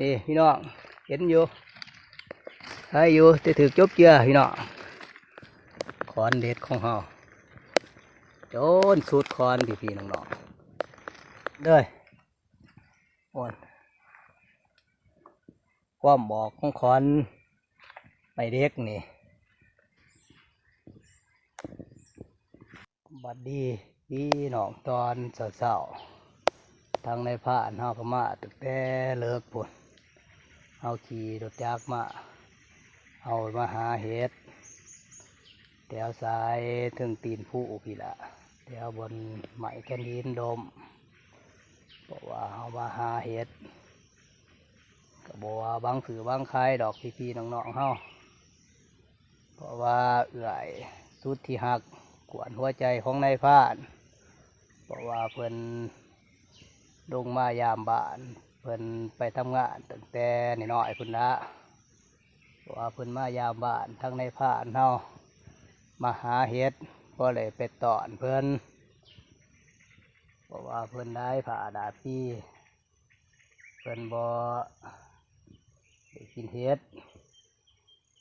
ນີ້ພີ່ນ້ອງ ເຫັນຢູ່ ໃຄຢູ່ ແຕ່ຖືກຈົບເຈື່ອພີ່ນ້ອງ. ຂອນເດັດຂອງເຮົາ ຈົນສຸດຂອນ ພີ່ໆນ້ອງໆເດີ. ໂອ້ຍ ຄວາມອອກຂອງຂອນໄມ້ເດັກນີ້ ບັດດີພີ່ນ້ອງ ຕອນເຊົ້າໆ ທາງນາຍພານເຮົາກໍມາຕັ້ງແຕ່ເລິກພຸ້ນ. ເຮົາຂີ່ລົດຈັກມາ ເຮົາມາຫາເຫັດແຖວສາຍເທິງຕີນພູພີ້ລະ ແຖວບ່ອນໄມ້ແກ່ນຫີນດົມ. ເພາະວ່າເຮົາມາຫາເຫັດ ກໍບໍ່ວ່າຫວັງຊື້ຫວັງຂາຍດອກ ພີ່ໆນ້ອງໆເຮົາ. ເພາະວ່າເອື້ອຍສຸດທີ່ຮັກ ກວນຫົວໃຈຂອງນາຍພານ ເພາະວ່າເພິ່ນລົງມາຢາມບ້ານ ເພິ່ນໄປທຳງານຕັ້ງແຕ່ນ້ອຍໆພຸ້ນລະ. ເພາະວ່າເພິ່ນມາຢາມບ້ານ ທາງນາຍພານເຮົາມາຫາເຫັດ ກໍເລີຍໄປຕ້ອນເພິ່ນ. ເພາະວ່າເພິ່ນໄດ້ຜ້າໜ້າປີ ເພິ່ນບໍ່ໄດ້ກິນເຫັດ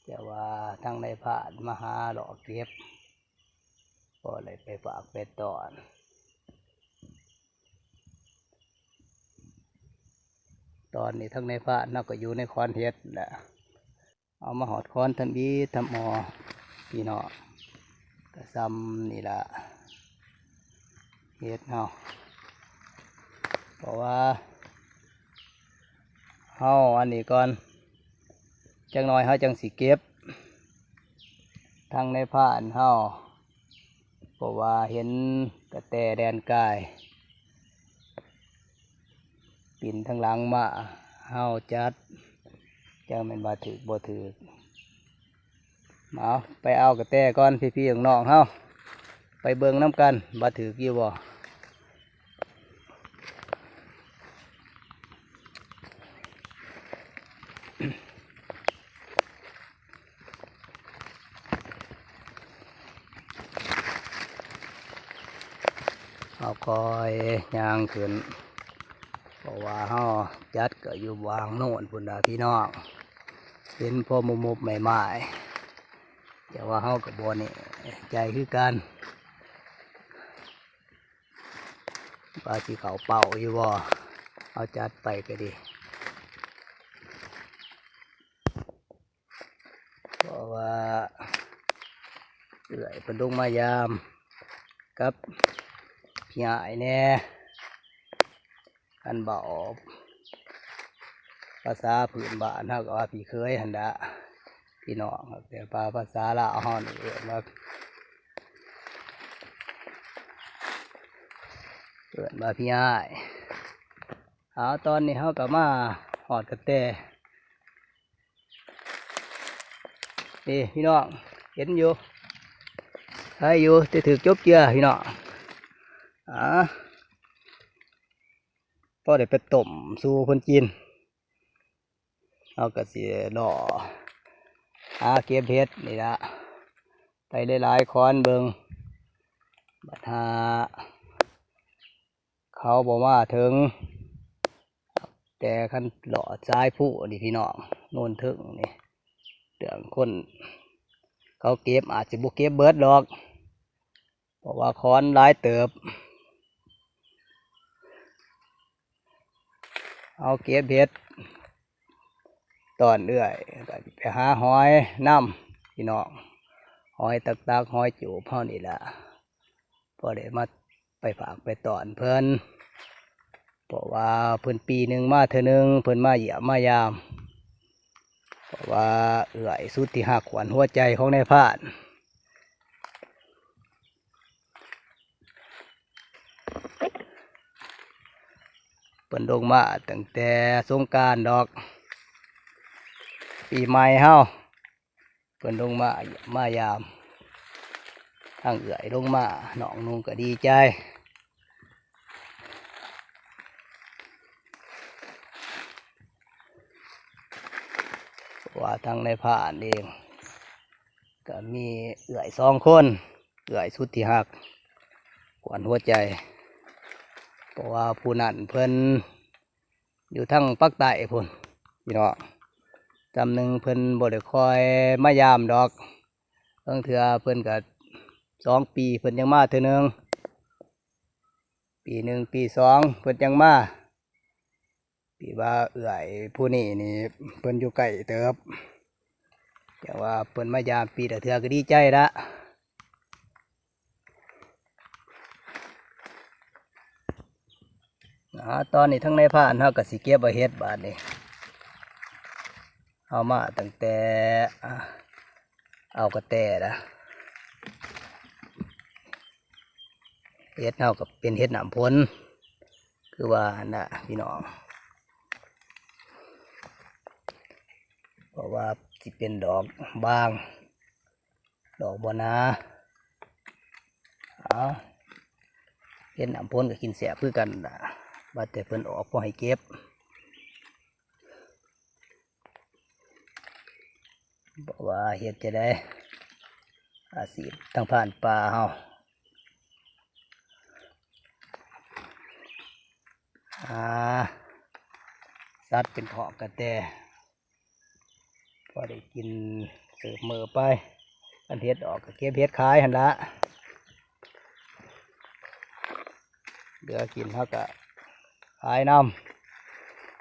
ແຕ່ວ່າທາງນາຍພານມາຫາເລາະເກັບ ກໍເລີຍໄປຝາກໄປຕ້ອນ. ຕອນນີ້ທາງນາຍພານເຮົາກໍຢູ່ໃນຂອນເຫັດແຫຼະ. ເອົາມາຮອດຄອນທຳອິດທຳອໍ ພີ່ນ້ອງ ກະຊ່ຳນີ້ລະ ເຮັດເຮົາ ເພາະວ່າເຮົາອັນນີ້ກ່ອນ ຈັກໜ້ອຍເຮົາຈັ່ງຊິເກັບ ທາງນາຍພານເຮົາ ເພາະວ່າເຫັນກະແຕແລ່ນກາຍ ປິ່ນທາງຫຼັງມາ ເຮົາຈັດ ຈັກແມ່ນວ່າຖືກບໍ່ຖືກ. ເອົາ ໄປເອົາກະແຕກ່ອນ ພີ່ໆນ້ອງໆເຮົາ ໄປເບິ່ງນຳກັນວ່າຖືກຢູ່ບໍ່. ເຮົາຄ່ອຍຍ່າງຂຶ້ນ ເພາະວ່າເຮົາຈັດກໍຢູ່ຫວ່າງໂນ້ນພຸ້ນລະພີ່ນ້ອງ ເຫັນພໍມຸບໆໄມ້ໆ ແຕ່ວ່າເຮົາກໍບໍ່ແນ່ໃຈຄືກັນ ວ່າຊິເຂົ້າເປົ້າຢູ່ບໍ່ ເຮົາຈັດໄປກໍດີ. ເພາະວ່າເອື້ອຍເພິ່ນລົງມາຢາມກັບພີ່ອ້າຍແດ່ ຄັນເວົ້າພາສາພື້ນບ້ານເຮົາກໍວ່າພີ່ເຂີຍຫັ້ນລະພີ່ນ້ອງ ແຕ່ວ່າພາສາລາວເຮົານີ້ເອີ້ນວ່າ ເອີ້ນວ່າພີ່ອ້າຍ. ເອົາ ຕອນນີ້ເຮົາກໍມາຮອດກະແຕ ນີ້ພີ່ນ້ອງ ເຫັນຢູ່ ໃຄຢູ່ ແຕ່ຖືກຈົບເຈື່ອພີ່ນ້ອງ. ອາ ພໍໄດ້ໄປຕົ້ມສູ່ເພິ່ນກິນ ເຮົາກໍຊິເລາະຫາເກັບເຫັດນີ້ລະ ໄປຫຼາຍໆຄອນເບິ່ງ ບັດຫາ ເຂົາບໍ່ມາເຖິງ ແຕ່ຄັນເລາະສາຍພູນີ້ພີ່ນ້ອງ ໂນນເທິງນີ້ ເລື່ອງຄົນເຂົາເກັບອາດຊິບໍ່ເກັບເບິດດອກ ເພາະວ່າຂອນຫຼາຍເຕີບ. ເຮົາເກັບເຫັດຕອນເອື້ອຍ ກໍໄປຫາຫອຍນຳພີ່ນ້ອງ ຫອຍຕັກໆ ຫອຍຈູບເຮົານີ້ລະ ພໍໄດ້ມາ ໄປຝາກໄປຕ້ອນເພິ່ນ ເພາະວ່າເພິ່ນປີໜຶ່ງມາເທື່ອໜຶ່ງ ເພິ່ນມາຢ້ຽມມາຢາມ ເພາະວ່າເອື້ອຍສຸດທີ່ຮັກຂວັນຫົວໃຈຂອງນາຍພານ ເພິ່ນລົງມາຕັ້ງແຕ່ສົງການດອກ ປີໃໝ່ເຮົາ ເພິ່ນລົງມາຢ້ຽມມາຢາມ ທັງເອື້ອຍລົງມາ ນ້ອງນຸ່ງກໍດີໃຈ ເພາະວ່າທາງນາຍພານເອງກໍມີເອື້ອຍສອງຄົນ ເອື້ອຍສຸດທີ່ຮັກ ຂວັນຫົວໃຈ ເພາະວ່າຜູ້ນັ້ນເພິ່ນ ຢູ່ທາງປາກໃຕ້ພຸ້ນ ພີ່ນ້ອງ. ສ່ຳໜຶ່ງເພິ່ນບໍ່ໄດ້ຄ່ອຍມາຢາມດອກ, ບາງເທື່ອເພິ່ນກໍສອງປີເພິ່ນຈັ່ງມາເທື່ອໜຶ່ງ, ປີໜຶ່ງປີສອງເພິ່ນຈັ່ງມາ. ທີ່ວ່າເອື້ອຍຜູ້ນີ້ນີ້ເພິ່ນຢູ່ໃກ້ເຕີບ, ແຕ່ວ່າເພິ່ນມາຢາມປີລະເທື່ອກໍດີໃຈລະ. ອາ ຕອນນີ້ທາງນາຍພານເຮົາກໍຊິເກັບເອົາເຫັດບາດນີ້, ເຮົາມາຕັ້ງແຕ່ ອາ ເອົາກະແຕລະ. ເຫັດເຮົາກໍເປັນເຫັດນ້ຳຝົນ ຄືວ່າຫັ້ນນະພີ່ນ້ອງ, ເພາະວ່າຊິເປັນດອກບາງ ດອກບໍ່ໜາ. ເອົາ ເຫັດນ້ຳຝົນກໍກິນແຊບຄືກັນລະ, ວ່າແຕ່ເພິ່ນອອກພໍໃຫ້ເກັບ. ບໍ່ວ່າເຮັດຈັ່ງໃດ ອາຊີບທາງພານປ່າເຮົາ ຫາສັດເປັນຂອກກະແຕ ພໍໄດ້ກິນສືບມື້ໄປ. ຄັນເຫັດອອກກໍເກັບເຫັດຂາຍຫັ້ນລະ, ເຫຼືອກິນເຮົາກໍຂາຍນຳ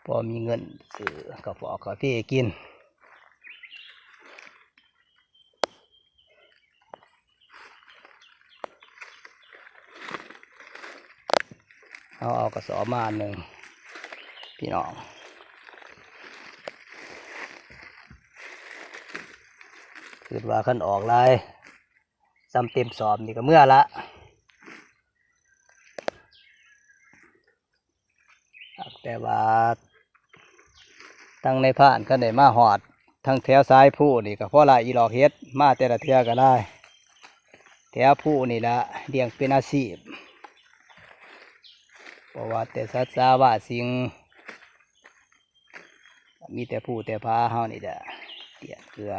ພໍມີເງິນຊື້ກາແຟ ກາເຟກິນ. ເຮົາເອົາກະສອບມາອັນໜຶ່ງພີ່ນ້ອງ, ຄິດວ່າຄັນອອກຫຼາຍສ່ຳເຕັມສອບນີ້ກໍເມືອລະ. ແຕ່ວ່າທາງນາຍພານຄັນໄດ້ມາຮອດທາງແຖວສາຍພູນີ້ ກໍພໍໄດ້ອີ່ຫຼອກເຫັດ, ມາແຕ່ລະເທື່ອກໍໄດ້. ແຖວພູນີ້ລະລ້ຽງເປັນອາຊີບ, ບໍ່ວ່າແຕ່ສັດສາວາສິ່ງ ມີແຕ່ພູແຕ່ຜາເຮົານີ້ແຫຼະ ເກຍເກືອ.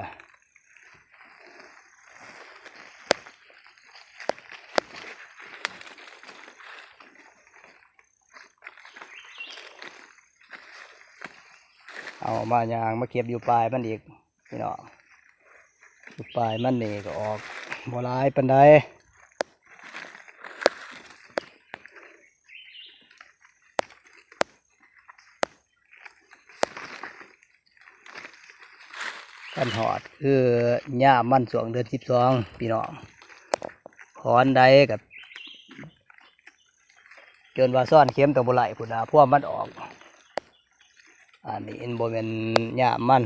ເອົາມາຍ່າງມາເກັບຢູ່ປາຍມັນອີກພີ່ນ້ອງ, ຢູ່ປາຍມັນນີ້ກໍອອກບໍ່ຫຼາຍປານໃດ. ຄັນຮອດຄືຍາມມັນຊ່ວງເດືອນສິບສອງພີ່ນ້ອງ, ຂອນໃດກໍຈົນວ່າຊ້ອນເຂັມຕ້ອງບໍ່ໄຫຼພຸ້ນນະ ພວມມັນອອກ. ອັນນີ້ມັນບໍ່ແມ່ນຍາມມັນ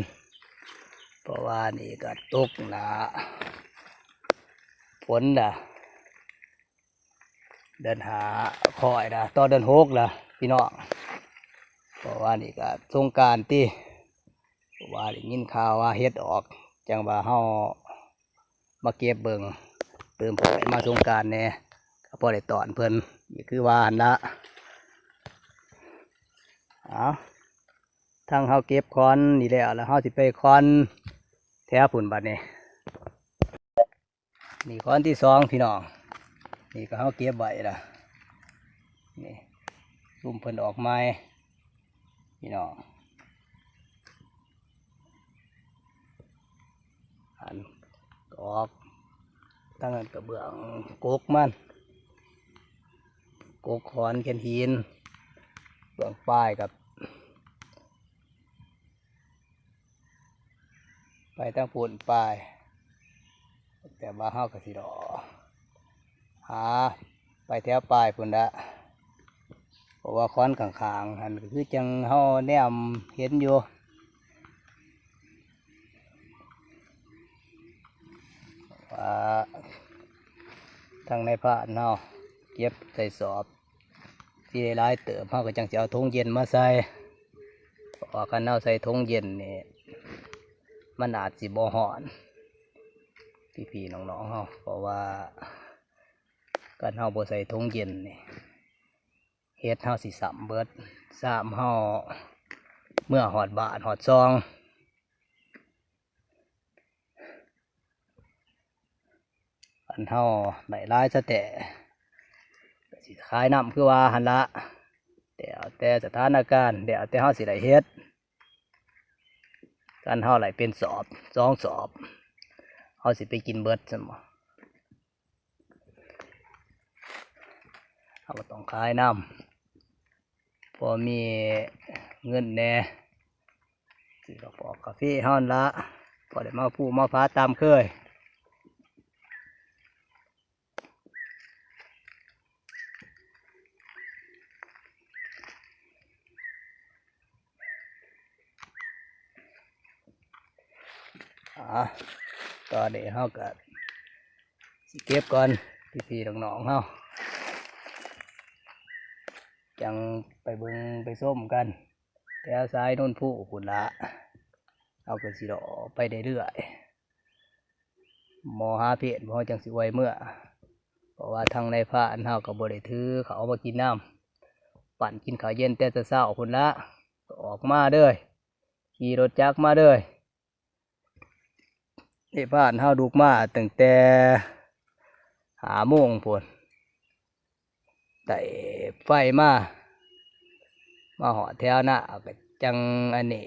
ເພາະວ່ານີ້ກໍຕົກໜ້າຝົນນະ. ເດືອນຫ້າຄ່ອຍລະ ຕໍ່ເດືອນຫົກລະພີ່ນ້ອງ, ເພາະວ່ານີ້ກະສົງການຕິ ເພາະວ່າໄດ້ຍິນຂ່າວວ່າເຫັດອອກ ຈັ່ງວ່າເຮົາມາເກັບເບິ່ງ ຕື່ມໄປມາສົງການແດ່ ກໍພໍໄດ້ຕ້ອນເພິ່ນ ຄືວ່າຫັ້ນລະ. ເອົາ ທາງເຮົາເກັບຂອນນີ້ແລ້ວ ແລ້ວເຮົາຊິໄປຂອນແຖວພຸ້ນບັດນີ້. ນີ້ຂອນທີສອງພີ່ນ້ອງ, ນີ້ກໍເຮົາເກັບໄວ້ລະ. ນີ້ ຊຸມເພິ່ນອອກໃໝ່ພີ່ນ້ອງ, ອັນອອກ ທາງນັ້ນກະເບື້ອງກົກມັນ ກົກຂອນແກ່ນຫີນ, ເບື້ອງປາຍກັບ ໄປທາງພຸ້ນປາຍ, ແຕ່ວ່າເຮົາກໍຊິລໍຫາໄປແຖວປາຍພຸ້ນລະ ເພາະວ່າຂອນຂ້າງໆຫັ້ນກໍຄືຈັ່ງເຮົາແນມເຫັນຢູ່ ວ່າທາງນາຍພານເຮົາເກັບໃສ່ສອບ ຊິໄດ້ຫຼາຍເຕີບ ເຮົາກໍຈັ່ງຊິເອົາຖົງເຢັນມາໃສ່, ເພາະວ່າຄັນເຮົາໃສ່ຖົງເຢັນນີ້ ມັນອາດຊິບໍ່ຮ້ອນ ພີ່ໆນ້ອງໆເຮົາ, ເພາະວ່າຄັນເຮົາບໍ່ໃສ່ຖົງເຢັນນີ້ ເຫັດເຮົາຊິຊ້ຳເບິດ, ຊ້ຳເຮົາເມືອຮອດບ້ານຮອດຊ່ອງ. ຄັນເຮົາໄດ້ຫຼາຍສະແຕະ ກໍຊິຂາຍນຳຄືວ່າຫັ້ນລະ, ແລ້ວແຕ່ສະຖານະການ ແລ້ວແຕ່ເຮົາຊິໄດ້ເຮັດ. ຄັນເຮົາໄດ້ເປັນສອບ ສອງສອບ ເຮົາຊິໄປກິນເບິດຊັ້ນບໍ່? ເຮົາກໍຕ້ອງຂາຍນຳ ພໍມີເງິນແດ່ ຊື້ເຂົ້າປອກກາເຟເຮົາຫັ້ນລະ ພໍໄດ້ມາປູມາຜາຕາມເຄີຍ. ອາ ຕອນນີ້ເຮົາກໍຊິເກັບກ່ອນ ພີ່ໆນ້ອງໆເຮົາ ຈັ່ງໄປເບິ່ງໄປຊົມກັນ ແຖວສາຍໂນນພູພຸ້ນລະ ເຮົາກໍຊິເລາະໄປເລື້ອຍໆ ໝໍຫາເພນ ເຮົາຈັ່ງຊິໄວເມືອ ເພາະວ່າທາງນາຍພານເຮົາກໍບໍ່ໄດ້ຖືເຂົ້າມາກິນນຳ ປັ້ນກິນເຂົ້າເຢັນແຕ່ເຊົ້າໆພຸ້ນລະ ກໍອອກມາເລີຍ ຂີ່ລົດຈັກມາເລີຍ. ນາຍພານເຮົາລຸກມາຕັ້ງແຕ່ຫ້າໂມງພຸ້ນ ໄດ້ໄຟມາ ມາຮອດແຖວນາກໍຈັ່ງອັນນີ້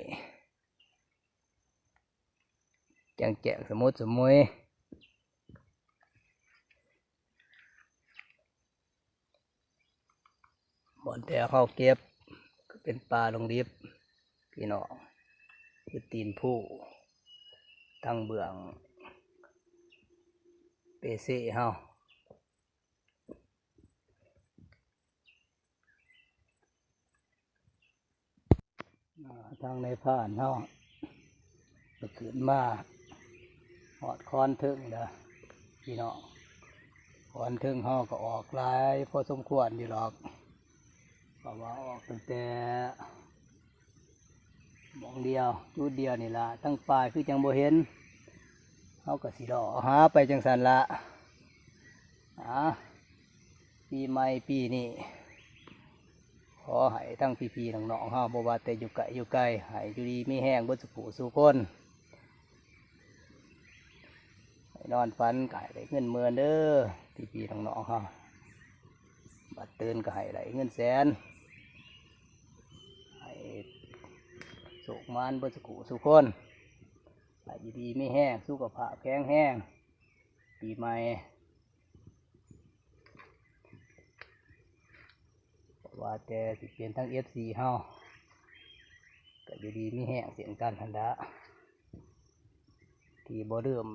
ຈັ່ງແຈ້ງສະໝຸດສະໝຸຍ ບ່ອນແຖວເຮົາເກັບກໍເປັນປ່າດົງດິບ ພີ່ນ້ອງ ຢູ່ຕີນພູ ທາງເບື້ອງເປເຊເຮົາ. ອາ ທາງນາຍພານເຮົາກໍຂຶ້ນມາຮອດຄອນເທິງແລ້ວ ພີ່ນ້ອງ ຄອນເທິງເຮົາກໍອອກຫຼາຍພໍສົມຄວນຢູ່ດອກ ເພາະວ່າອອກຕັ້ງແຕ່ ໝ່ອງດຽວ ຈຸດດຽວນີ້ລະ ທາງປ່າຄືຈັ່ງບໍ່ເຫັນ ເຮົາກໍຊິເລາະຫາໄປຈັ່ງຊັ້ນລະ. ອາ ປີໃໝ່ປີນີ້ ຂໍໃຫ້ທັງພີ່ໆນ້ອງໆເຮົາ ບໍ່ວ່າແຕ່ຢູ່ໃກ້ຢູ່ໄກ ໃຫ້ຢູ່ດີມີແຮງເບິດສູ່ຜູ້ສູ່ຄົນ ໃຫ້ນອນຝັນກໍໃຫ້ໄດ້ເງິນໝື່ນເດີ ພີ່ໆນ້ອງໆເຮົາ ບັດຕື່ນກໍໃຫ້ໄດ້ເງິນແສນ ໃຫ້ໂຊກໝານເບິດສູ່ຜູ້ສູ່ຄົນ ໃຫ້ຢູ່ດີມີແຮງ ສຸຂະພາບແຂງແຮງ ປີໃໝ່ ບໍ່ວ່າແຕ່ຊິເປັນທັງເອັຟຊີເຮົາ ກໍຢູ່ດີມີແຮງເຊັ່ນກັນຫັ້ນລະ ທີ່ບໍ່ລືມ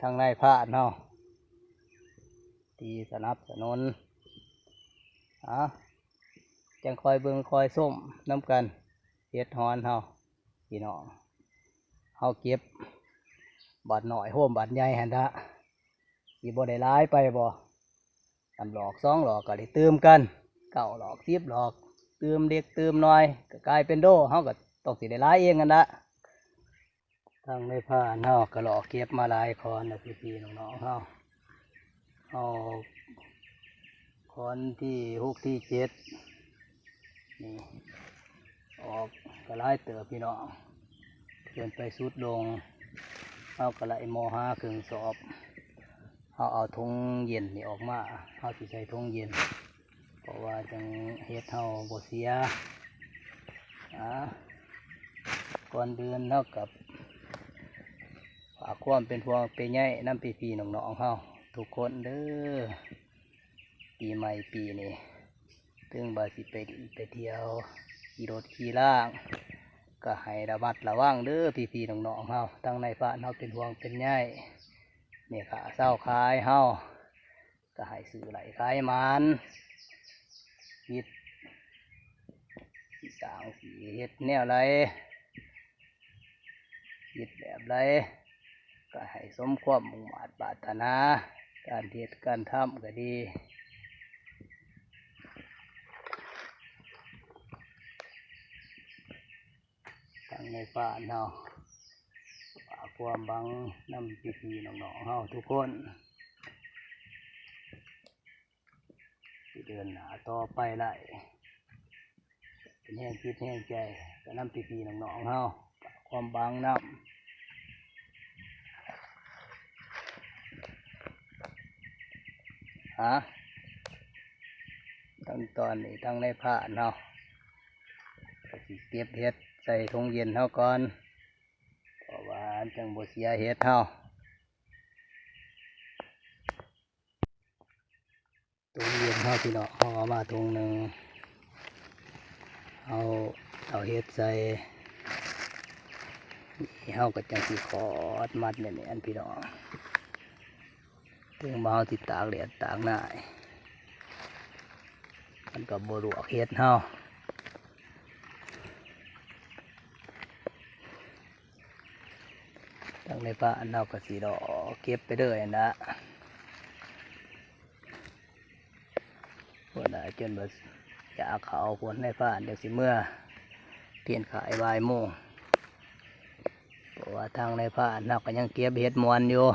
ທາງນາຍພານເຮົາ ທີ່ສະໜັບສະໜູນ ອາ ຈັ່ງຄອຍເບິ່ງຄອຍຊົມນຳກັນ ເຫັດຫອນເຮົາ ພີ່ນ້ອງ ເຮົາເກັບບາດນ້ອຍໂຮມບາດໃຫຍ່ຫັ້ນລະ ຊິບໍ່ໄດ້ຫຼາຍໄປບໍ? ສາມດອກ ສອງດອກກໍໄດ້ຕື່ມກັນ ເກົ້າດອກ ສິບດອກ ຕື່ມເລັກຕື່ມນ້ອຍ ກໍກາຍເປັນໂດ ເຮົາກໍຕ້ອງຊິໄດ້ຫຼາຍເອງຫັ້ນລະ. ທາງນາຍພານເຮົາກໍເລາະເກັບມາຫຼາຍຄອນແລ້ວ ພີ່ນ້ອງເຮົາ ເຮົາຄອນທີຫົກທີເຈັດນີ້ ອອກກໍຫຼາຍເຕີບພີ່ນ້ອງ ເດີນໄປສຸດດົງ ເຮົາກໍໄລ່ໝໍຫາເຄິ່ງສອບ ເຮົາເອົາຖົງເຢັນນີ້ອອກມາ ເຮົາຊິໃສ່ຖົງເຢັນ ເພາະວ່າຈັ່ງເຫັດເຮົາບໍ່ເສຍ. ອາ ກ່ອນອື່ນເຮົາກໍຝາກຄວາມເປັນຫ່ວງເປັນໃຍນຳພີ່ໆນ້ອງໆເຮົາທຸກຄົນເດີ ປີໃໝ່ປີນີ້ ເຖິງວ່າຊິໄປດິນໄປທ່ຽວ ຂີ່ລົດຂີ່ລາງ ກໍໃຫ້ລະມັດລະວັງເດີ ພີ່ໆນ້ອງໆເຮົາ ທາງນາຍພານເຮົາເປັນຫ່ວງເປັນໃຍ ແມ່ຄ້າຊາວຂາຍເຮົາ ກໍໃຫ້ຊື້ໄດ້ຂາຍໝານ ຄິດຊິສ້າງຊິເຮັດແນວໃດ ຄິດແບບໃດ ກໍໃຫ້ສົມຄວາມມຸ່ງມາດປາດຖະໜາ ການເຮັດການທຳກໍດີ. ທາງນາຍພານເຮົາ ຝາກຄວາມຫວັງນຳພີ່ໆນ້ອງໆເຮົາທຸກຄົນ ທີ່ເດີນໜ້າຕໍ່ໄປໄດ້ ເປັນແຮງຈິດແຮງໃຈກັນນຳພີ່ໆນ້ອງໆເຮົາ ຝາກຄວາມຫວັງນຳ. ຮະ ຕອນ ຕອນນີ້ທາງນາຍພານເຮົາກໍຊິເກັບເຫັດ ໃສ່ຖົງເຢັນເຮົາກ່ອນ ເພາະວ່າມັນຈັ່ງບໍ່ເສຍເຫັດເຮົາ. ຖົງເຢັນເຮົາພີ່ນ້ອງ ເຮົາເອົາມາຖົງໜຶ່ງ ເຮົາເອົາເຫັດໃສ່ ເຮົາກໍຈັ່ງຊິຂອດມັດແໜ້ນໆ ພີ່ນ້ອງ. ເຖິງວ່າເຮົາຊິຕາກແດດຕາກໜາວ ມັນກໍບໍ່ລວກເຫັດເຮົາ. ທາງໃນພານເຮົາກໍຊິເລາະເກັບໄປເລີຍຫັ້ນລະ ພຸ້ນລະ ຈົນວ່າຢາກເຂົ້າພຸ້ນ ໃນພານຈັ່ງຊິເມືອ ປ່ຽນຄ້າຍບ່າຍໂມງ ເພາະວ່າທາງໃນພານເຮົາກໍຍັງເກັບເຫັດມ່ວນຢູ່.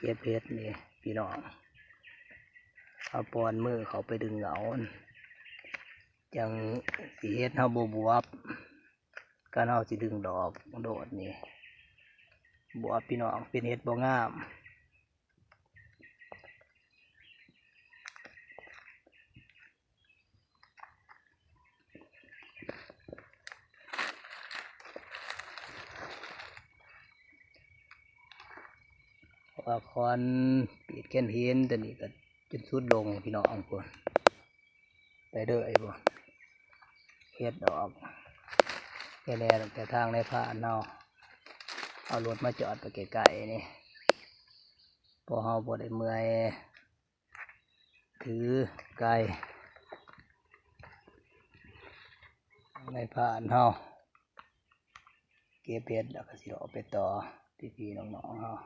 ເກັບເຫັດນີ້ພີ່ນ້ອງ ເອົາປ້ອນມືເຂົ້າໄປດຶງເອົາ ຈັ່ງຊິເຫັດເຮົາບໍ່ບວບ ຄັນເຮົາຊິດຶງດອກໂດດນີ້ ບວບພີ່ນ້ອງ ເປັນເຫັດບໍ່ງາມ. ເພາະວ່າຄອນປີດແຄນເຫັນຕົວນີ້ກໍຈົນສຸດລົງພີ່ນ້ອງພຸ້ນ ໄປເດີໄອ້ບໍ່ ເຫັດດອກ ແຕ່ແລແຕ່ທາງໃນພານເຮົາ ເອົາລົດມາຈອດໄປໃກ້ໆນີ້ ເພາະເຮົາບໍ່ໄດ້ເມື່ອຍ ຖືໄກ່ ໃນພານເຮົາ ເກັບເຫັດແລ້ວກໍຊິອອກໄປຕໍ່ ພີ່ໆນ້ອງໆເຮົາ.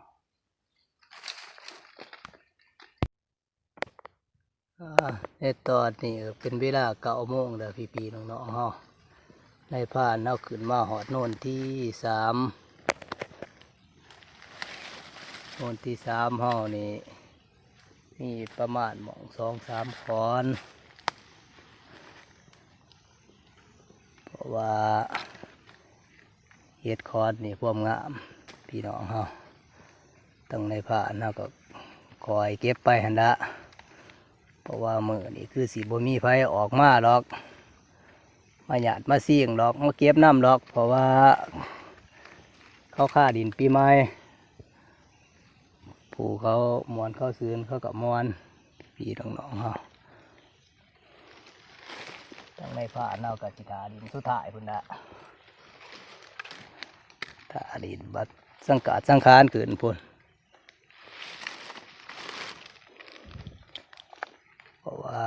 ອາ ໃນຕອນນີ້ກໍເປັນເວລາເກົ້າໂມງແລ້ວ ພີ່ໆນ້ອງໆເຮົາ ນາຍພານເຮົາຂຶ້ນມາຮອດໂນນທີສາມ ໂນນທີສາມເຮົານີ້ມີປະມານໝ່ອງສອງສາມຂອນ ເພາະວ່າເຫັດຂອນນີ້ພວມງາມ ພີ່ນ້ອງເຮົາ ທາງນາຍພານເຮົາກໍຄ່ອຍເກັບໄປຫັ້ນລະ ເພາະວ່າມື້ນີ້ຄືຊິບໍ່ມີໃຜອອກມາດອກ ມາຍາດມາຊິງດອກ ມາເກັບນຳດອກ ເພາະວ່າເຂົາຄາດິນປີໃໝ່ ຜູ້ເຂົາມ່ວນເຂົາຊື່ນເຂົາກໍມ່ວນ ພີ່ນ້ອງໆເຮົາ ທາງນາຍພານເຮົາກໍຊິຖ້າດິນສຸດທ້າຍພຸ້ນລະ ຖ້າດິນບັດສັງກາດສັງຂານຂຶ້ນພຸ້ນ ເພາະວ່າ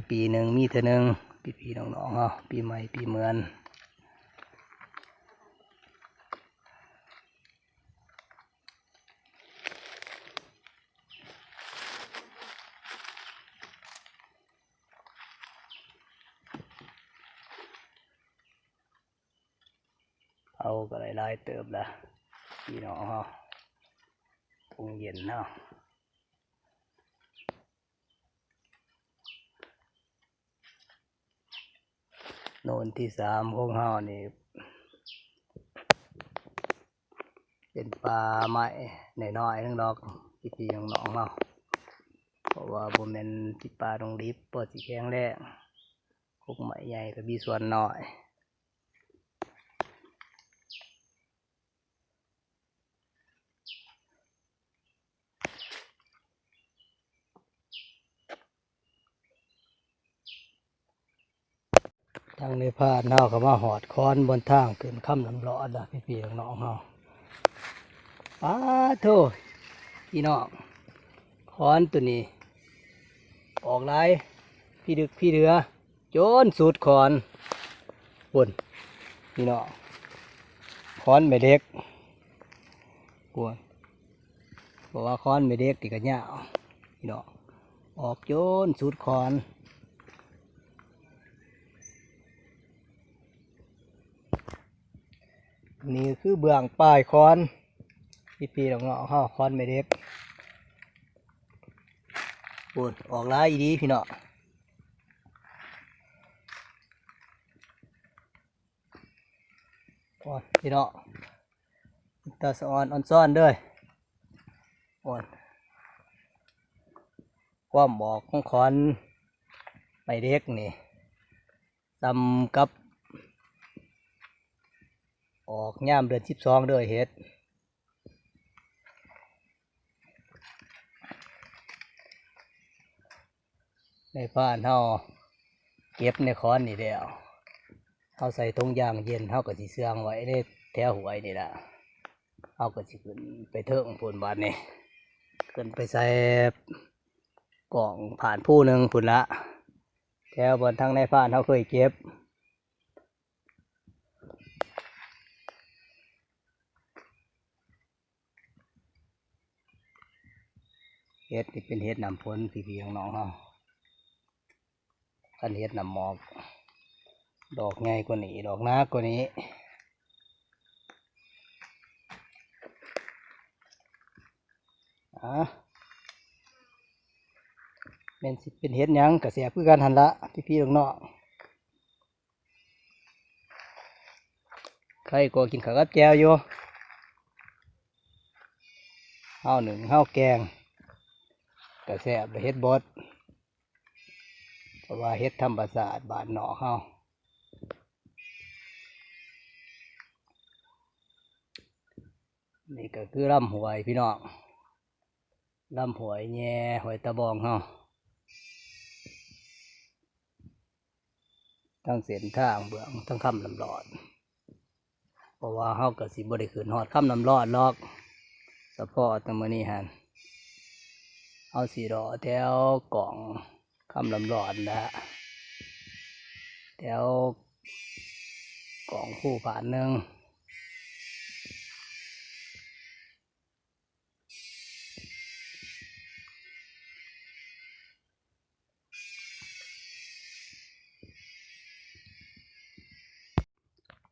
ປີໜຶ່ງມີເທື່ອໜຶ່ງ ພີ່ໆນ້ອງໆເຮົາ ປີໃໝ່ປີເມືອນ. ເອົາກໍໄດ້ຫຼາຍເຕີບລະ ພີ່ນ້ອງເຮົາ ຖົງເຢັນເຮົາ ໂນນທີສາມຂອງເຮົານີ້ ເປັນປ່າໄມ້ນ້ອຍໆໜຶ່ງດອກ ພີ່ໆນ້ອງໆເຮົາ ເພາະວ່າບໍ່ແມ່ນຊິປ່າດົງດິບ ພໍຊິແຂງແຮງ ກົກໄມ້ໃຫຍ່ກໍມີສ່ວນໜ້ອຍ. ທາງນາຍພານເຮົາກໍມາຮອດຄອນບ່ອນທາງຂຶ້ນຄຳນ້ຳຫຼອດລະ ພີ່ໆນ້ອງໆເຮົາ ປາໂທ້ ພີ່ນ້ອງ ຄອນໂຕນີ້ອອກຫຼາຍ ພີດຶກພີເຫຼືອ ຈົນສຸດຄອນ ພຸ້ນ ພີ່ນ້ອງ ຄອນແມ່ເຫຼັກ ພຸ້ນ ເພາະວ່າຄອນແມ່ເຫຼັກນີ້ກໍຍາວ ພີ່ນ້ອງ ອອກຈົນສຸດຄອນ. ນີ້ຄືເບື້ອງປາຍຄອນ ພີ່ໆນ້ອງໆເຮົາ ຄອນແມ່ເຫຼັກ ພຸ້ນ ອອກຫຼາຍອີ່ຫຼີ ພີ່ນ້ອງ. ພີ່ນ້ອງ ຕາສະອອນອອນຊອນເດີ້. ໂອ້ຍ ຄວາມອອກຂອງຂອນໄມ້ເດັກນີ້ ສ່ຳກັບອອກຍາມເດືອນສິບສອງເດີ້ ເຫັດ. ນາຍພານເຮົາເກັບໃນຂອນນີ້ແລ້ວ ເຮົາໃສ່ຖົງຢາງເຢັນ ເຮົາກໍຊິເຊື່ອງໄວ້ໃນແຖວຫ້ວຍນີ້ລະ. ເຮົາກໍຊິຂຶ້ນໄປເທິງພຸ້ນບາດນີ້ ຂຶ້ນໄປໃສ່ກ້ອງຜ່ານພູໜຶ່ງພຸ້ນລະ ແຖວບ່ອນທາງນາຍພານເຮົາເຄີຍເກັບ. ເຫັດນີ້ເປັນເຫັດນ້ຳຝົນ ພີ່ໆນ້ອງໆເຮົາ. ຄັນເຫັດນ້ຳໝອກ ດອກໃຫຍ່ກວ່ານີ້ ດອກໜາກວ່ານີ້. ອາ ແມ່ນຊິເປັນເຫັດຫຍັງກໍແຊບຄືກັນຫັ້ນລະ ພີ່ໆນ້ອງໆ. ໄຄກວ່າກິນເຂົ້າກັບແຈ່ວຢູ່. ເຮົາໜຶ້ງເຮົາແກງກໍແຊບ ເຫັດບົດ ເພາະວ່າເຫັດທຳມະຊາດບ້ານນອກເຮົາ. ນີ້ກໍຄືລຳຫ້ວຍພີ່ນ້ອງ ລຳຫ້ວຍແຍ່ ຫ້ວຍຕາບອງເຮົາ. ທາງເສັ້ນທາງເບື້ອງທາງຄຳນ້ຳລອດ ເພາະວ່າເຮົາກໍຊິບໍ່ໄດ້ຂຶ້ນຮອດຄຳນ້ຳລອດດອກ ສະເພາະແຕ່ມື້ນີ້ຫັ້ນ ເຮົາຊິເລາະແຖວກ້ອງຄຳນ້ຳລອດນະ ແຖວກ້ອງພູຜານໜຶ່ງ.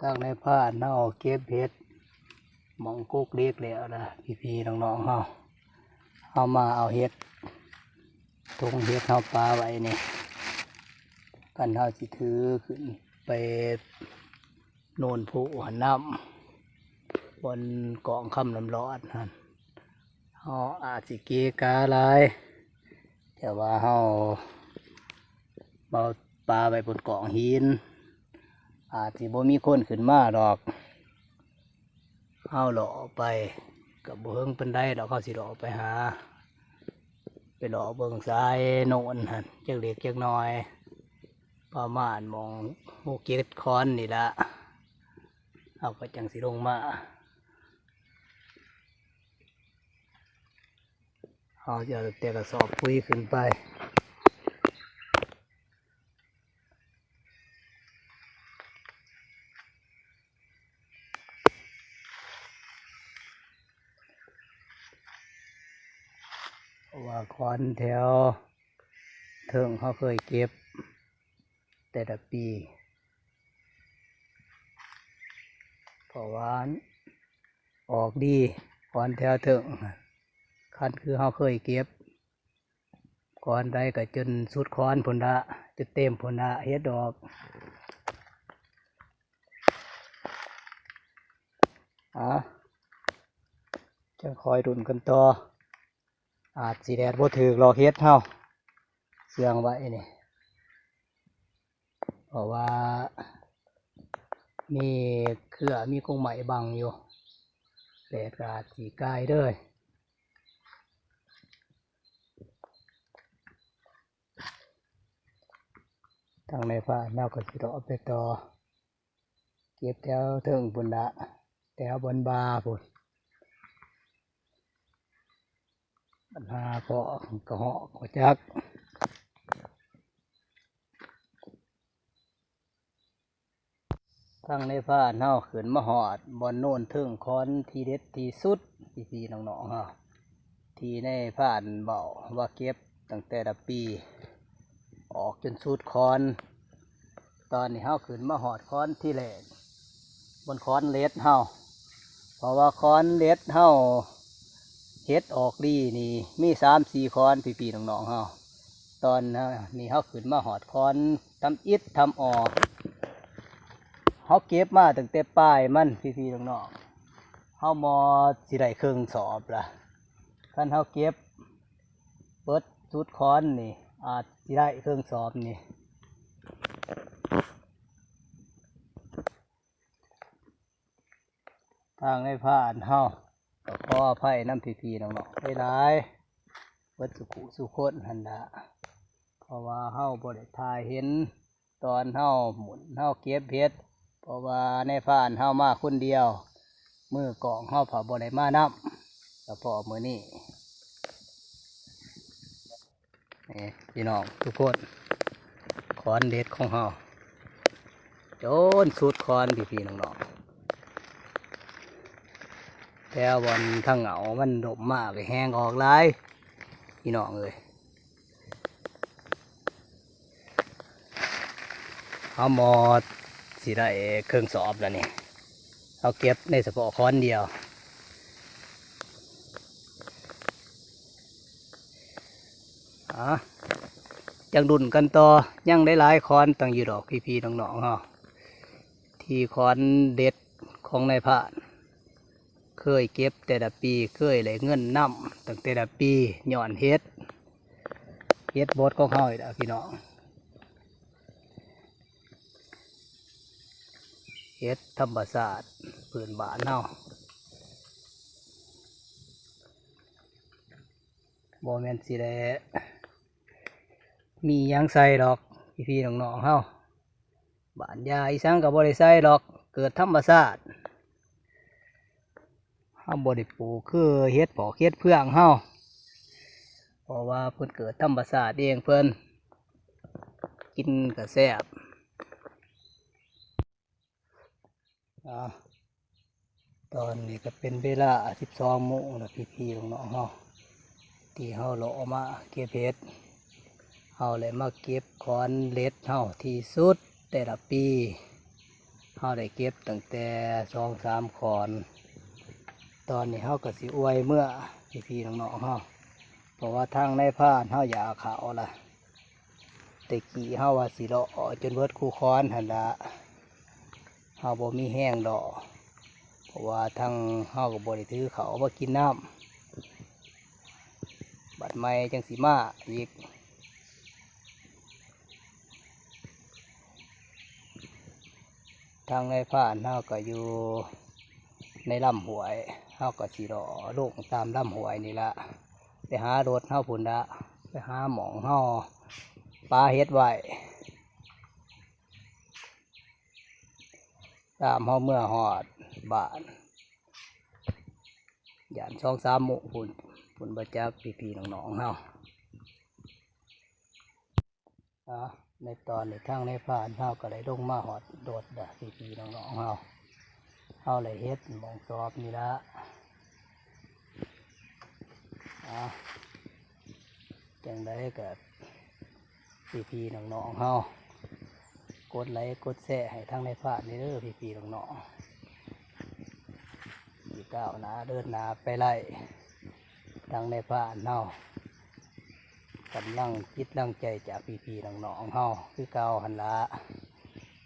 ທາງນາຍພານເຮົາເກັບເຫັດໝ່ອງກົກເຫຼັກແລ້ວນະ ພີ່ໆນ້ອງໆເຮົາ. ເຮົາມາເອົາເຫັດ ຖົງເຫັດເຮົາປາໄວ້ນີ້ ຄັນເຮົາຊິຖືຂຶ້ນໄປ ໂນນພູຫັ້ນນຳ ບ່ອນກ້ອງຄຳນ້ຳລອດຫັ້ນ ເຮົາອາດຊິເກະກະຫຼາຍ ແຕ່ວ່າເຮົາເອົາປາໄວ້ບົນກ້ອງຫີນ ອາດຊິບໍ່ມີຄົນຂຶ້ນມາດອກ. ເຮົາເລາະໄປກໍບໍ່ເຖິງປານໃດດອກ ເຮົາຊິເລາະໄປຫາ ໄປເລາະເບິ່ງສາຍໂນນຫັ້ນ ຈັກເລັກຈັກນ້ອຍ ປະມານໝ່ອງຫົກເຈັດຄອນນີ້ລະ ເຮົາກໍຈັ່ງຊິລົງມາ. ເຮົາຈະເອົາແຕ່ກະສອບປຸ໋ຍຂຶ້ນໄປ. ເພາະວ່າຄອນແຖວເທິງເຮົາເຄີຍເກັບແຕ່ລະປີ ເພາະວ່າອອກດີ ຄອນແຖວເທິງ ຄັນຄືເຮົາເຄີຍເກັບ ຄອນໃດກໍຈົນສຸດຄອນພຸ້ນລະ ຈົນເຕັມພຸ້ນລະ ເຫັດອອກ. ອາ ຈັ່ງຄອຍລຸ້ນກັນຕໍ່ ອາດຊິແດດບໍ່ຖືກດອກເຫັດເຮົາ ເຊື່ອງໄວ້ນີ້ ເພາະວ່າມີເຄືອ ມີກົງໄມ້ບັງຢູ່ ແດດກໍອາດຊິກ່າຍເດີ້. ທາງໃນພານເຮົາກໍຊິເລາະໄປຕໍ່ ເກັບແຖວເທິງພຸ້ນລະ ແຖວບ່ອນບ່າພຸ້ນ ບັນຫາເພາະກະເຫາະກໍຈັກ. ທາງໃນພານເຮົາຂຶ້ນມາຮອດບ່ອນໂນນເທິງຄອນທີ່ເດັດທີ່ສຸດ ພີ່ໆນ້ອງໆເຮົາ ທີ່ໃນພານເວົ້າວ່າເກັບຕັ້ງແຕ່ລະປີ ອອກຈົນສຸດຄອນ. ຕອນນີ້ເຮົາຂຶ້ນມາຮອດຄອນທີແລກ ບ່ອນຄອນເຫຼັດເຮົາ ເພາະວ່າຄອນເຫຼັດເຮົາເຫັດອອກດີນີ້ມີສາມສີ່ຄອນ ພີ່ໆນ້ອງໆເຮົາ. ຕອນນີ້ເຮົາຂຶ້ນມາຮອດຄອນທຳອິດທຳອໍ ເຮົາເກັບມາຕັ້ງແຕ່ປາຍມັນ ພີ່ໆນ້ອງໆ ເຮົາໝໍດຊິໄດ້ເຄິ່ງສອບລະ. ຄັນເຮົາເກັບເບິດສຸດຄອນນີ້ ອາດຊິໄດ້ເຄິ່ງສອບນີ້. ທາງນາຍພານເຮົາກໍຂໍອະໄພນຳພີ່ໆນ້ອງໆຫຼາຍໆ ເບິດສຸຜູ້ສຸຄົນຫັ້ນລະ ເພາະວ່າເຮົາບໍ່ໄດ້ຖ່າຍເຫັນຕອນເຮົາໝຸນເຮົາເກັບເຫັດ ເພາະວ່ານາຍພານເຮົາມາຄົນດຽວ ມືກ້ອງເຮົາພັດບໍ່ໄດ້ມານຳ ສະເພາະມື້ນີ້. ນີ້ພີ່ນ້ອງທຸກຄົນ ຄອນເດັດຂອງເຮົາ ຈົນສຸດຄອນພີ່ໆນ້ອງໆ ແຖວບ່ອນທາງເຫງົາມັນລົ້ມມາກໍແຮງອອກຫຼາຍ ພີ່ນ້ອງເອີຍ. ເຮົາໝໍດຊິໄດ້ເຄິ່ງສອບແລ້ວນີ້ ເຮົາເກັບໃນສະເພາະຄອນດຽວ. ອາ ຈັ່ງລຸ້ນກັນຕໍ່ ຍັງໄດ້ຫຼາຍຄອນຕັ້ງຢູ່ດອກ ພີ່ໆນ້ອງໆເຮົາ ທີ່ຄອນເດັດຂອງນາຍພານ ເຄີຍເກັບແຕ່ລະປີ ເຄີຍໄດ້ເງິນນຳຕັ້ງແຕ່ລະປີ ຍ້ອນເຫັດ ເຫັດບົດຂອງເຮົານີ້ລະພີ່ນ້ອງ ເຫັດທຳມະຊາດພື້ນບ້ານເຮົາ ບໍ່ແມ່ນຊິໄດ້ມີຫຍັງໃສ່ດອກ ພີ່ໆນ້ອງໆເຮົາ ບ້ານຢາອີ່ຫຍັງກໍບໍ່ໄດ້ໃສ່ດອກ ເກີດທຳມະຊາດ ເຮົາບໍ່ໄດ້ປູກຄືເຫັດເຜາະເຫັດເຟືອງເຮົາ ເພາະວ່າເພິ່ນເກີດທຳມະຊາດເອງເພິ່ນ ກິນກໍແຊບ. ອາ ຕອນນີ້ກໍເປັນເວລາສິບສອງໂມງແລ້ວ ພີ່ໆນ້ອງໆເຮົາ ທີ່ເຮົາເລາະມາເກັບເຫັດ ເຮົາໄດ້ມາເກັບຄອນເດັດເຮົາທີ່ສຸດແຕ່ລະປີ ເຮົາໄດ້ເກັບຕັ້ງແຕ່ສອງສາມຄອນ. ຕອນນີ້ເຮົາກໍຊິອວຍເມືອ ພີ່ໆນ້ອງໆເຮົາ ເພາະວ່າທາງນາຍພານເຮົາຢາກເຂົ້າລະ ແຕ່ກີ້ເຮົາວ່າຊິເລາະເອົາຈົນເບິດຄູ່ຄອນຫັ້ນລະ ເຮົາບໍ່ມີແຮງເລາະ ເພາະວ່າທາງເຮົາກໍບໍ່ໄດ້ຖືເຂົ້າມາກິນນຳ ບັດໃໝ່ຈັ່ງຊິມາອີກ. ທາງນາຍພານເຮົາກໍຢູ່ໃນລຳຫ້ວຍ ເຮົາກໍຊິເລາະລົງຕາມລຳຫ້ວຍນີ້ລະ ໄປຫາລົດເຮົາພຸ້ນລະ ໄປຫາໝ່ອງເຮົາປາເຫັດໄວ້ ຕາມເຮົາເມືອຮອດບ້ານ ຢ້ານສອງສາມໂມງພຸ້ນ ພຸ້ນບໍ່ຈັກ ພີ່ໆນ້ອງໆເຮົາ. ອາ ໃນຕອນນີ້ທາງນາຍພານເຮົາກໍໄດ້ລົງມາຮອດລົດລະ ພີ່ໆນ້ອງໆເຮົາ ເຮົາໄດ້ເຫັດໝ່ອງສອບນີ້ລະ. ອາ ຈັ່ງໃດກໍ ພີ່ໆນ້ອງໆເຮົາ ກົດໄລກົດແຊໃຫ້ທາງນາຍພານແດ່ເດີ ພີ່ໆນ້ອງໆ ຊິກ້າວໜ້າເດີນໜ້າໄປໄດ້. ທາງນາຍພານເຮົາກຳລັງຈິດແຮງໃຈຈາກພີ່ໆນ້ອງໆເຮົາຄືເກົ່າຫັ້ນລະ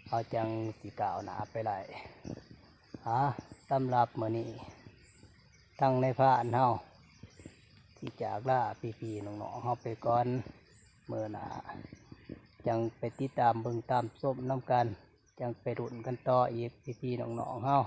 ເຮົາຈັ່ງຊິກ້າວໜ້າໄປໄດ້. ອາ ສຳລັບມື້ນີ້ ທາງນາຍພານເຮົາຊິຈາກລາພີ່ໆນ້ອງໆເຮົາໄປກ່ອນ ມື້ໜ້າຈັ່ງໄປຕິດຕາມເບິ່ງຕາມຊົມນຳກັນ ຈັ່ງໄປລຸ້ນກັນຕໍ່ອີກ ພີ່ໆນ້ອງໆເຮົາ.